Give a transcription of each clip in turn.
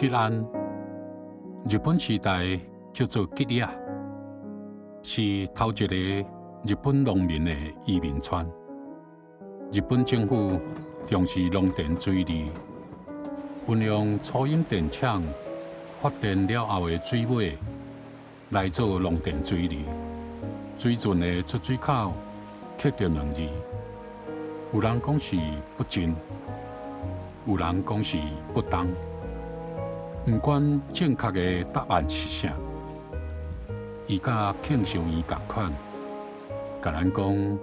吉安，日本時代叫做吉野，是頭一個日本農民的移民村。日本政府重視農田水利，運用初音電廠發電了後的水尾來做農田水利。水圳的出水口刻著兩字，有人講是不進，有人講是不當。毋管正確的答案是啥，伊佮慶壽院仝款，共咱講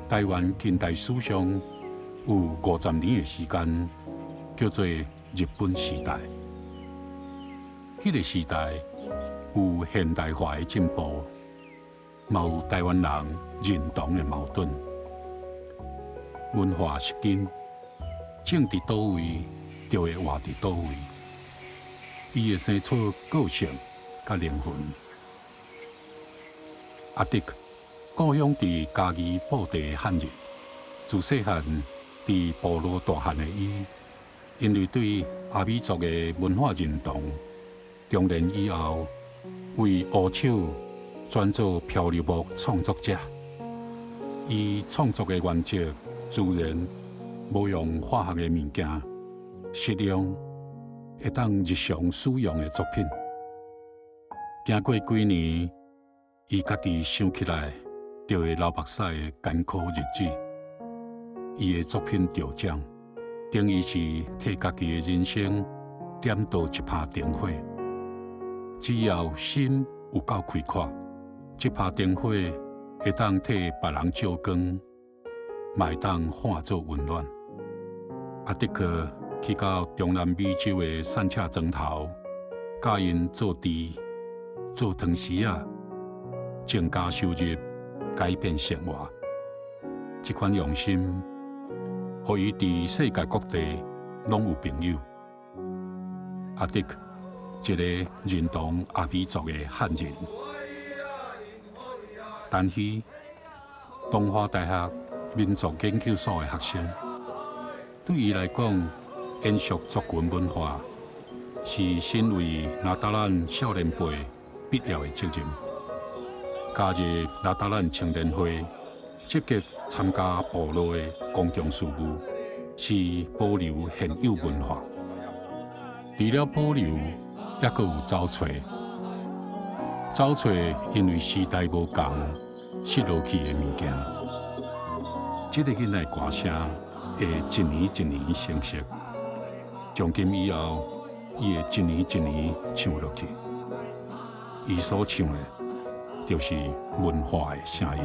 台灣近代史上有50年的時間，叫做日本時代。彼個時代有現代化的進步，嘛有台灣人認同的矛盾。文化是根，種佇佗位就會活佇佗位。伊會生出個性佮靈魂。阿迪故鄉佇嘉義布袋的漢人，自細漢佇部落大漢的伊，因為對阿美族的文化認同，中年以後為烏手轉做漂流木創作者。伊創作的原則自然，無用化學的物件，實用會當日常使用的作品。經過幾年，伊家己想起來就會流目屎的艱苦日子。伊的作品得獎，等於是替家己的人生點著一拍燈火。只要心有夠開闊，這拍燈火會當替別人照光，嘛會當化做溫暖。阿迪克去到中南美洲的散赤莊頭，教𪜶做豬、做湯匙仔，增加收入，改變生活。這款用心，予伊佇世界各地攏有朋友。阿迪克，一個認同阿美族的漢人，陳希，東華大學民族研究所的學生，對伊來講，延續族群文化是身為拿達蘭少年輩必要的責任。加入拿達蘭青年會，積極參加部落的公共事務，是保留現有文化。除了保留，猶閣有走揣。走揣因為時代無仝，失落去的物件。這个囡仔歌聲會一年一年成熟，從今以後，伊會一年一年唱落去。伊所唱的，就是文化的聲音。